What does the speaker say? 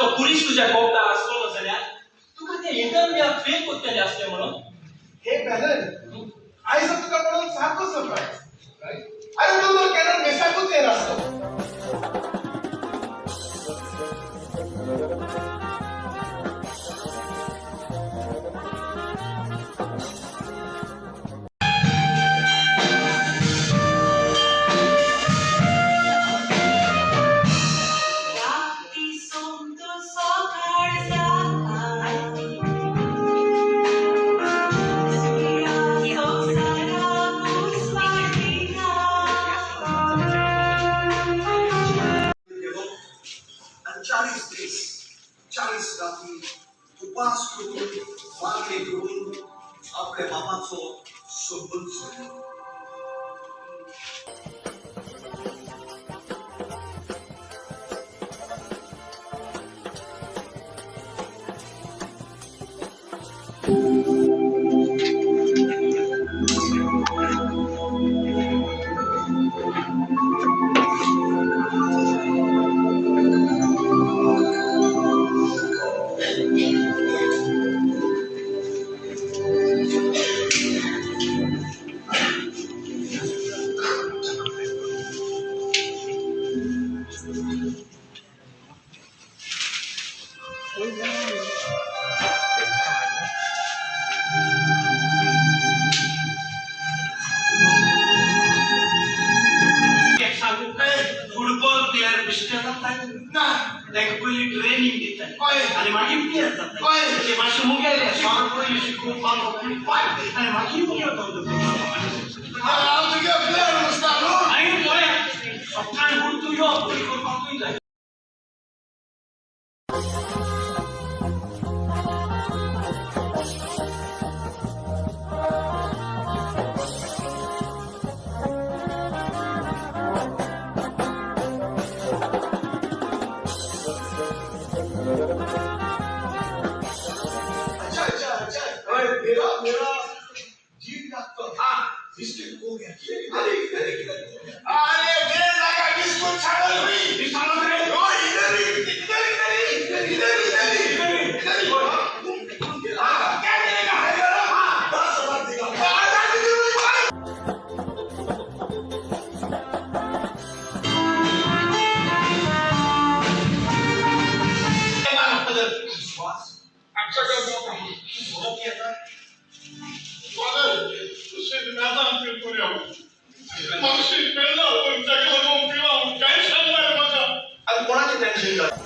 तो पुलीस तुज्या कोपतार आसलो जाल्यार तुका ते इंटरव्यूआक फेल कोत्तले आसले म्हणून. हे बॅनर, आयज तुका पळोवन सारको सरप्रायज. अरे तूं तर केन्ना मेसाकूच येनासलो. राती सोमतो सकाळ जाता सुर्या संवसाराक उजवाडिना. गेलो आणि 40 दीस 40 राती उपास करून मागणी करून आपल्या बाबाचो संबंद सोडलो. सांगू फुटबॉल प्लेयर बेश्टे जाता ना. ताका पयलीं ट्रेनिंग दितात हय. आनी मागीर प्लेयर जाता. हय. ते मातशें मुगेले सर पयलीं शिकोवपाक आनी मागीर मुगेलो. हांव तुगे प्लेयर दिसता न्हू. मागीर पळय सकाळीं फुडें तूं यो, बरी करपाकूय जाय. अच्छा अच्छा अच्छा, हय, मेरा मेरा जीव लागतो. हा बिस्किट हो गया. इधर इधर इधर. अरे 1.5 लाख बिस्कुट छाडल हुई. रे. ओ इधर इधर इधर इधर इधर इधर इधर. हाँ, क्या करेगा? हाँ, 10,000 देगा. 10,000 देगा. विश्वास तूं सोरो पियेता? आनी कोणाचें टेन्शन जाता?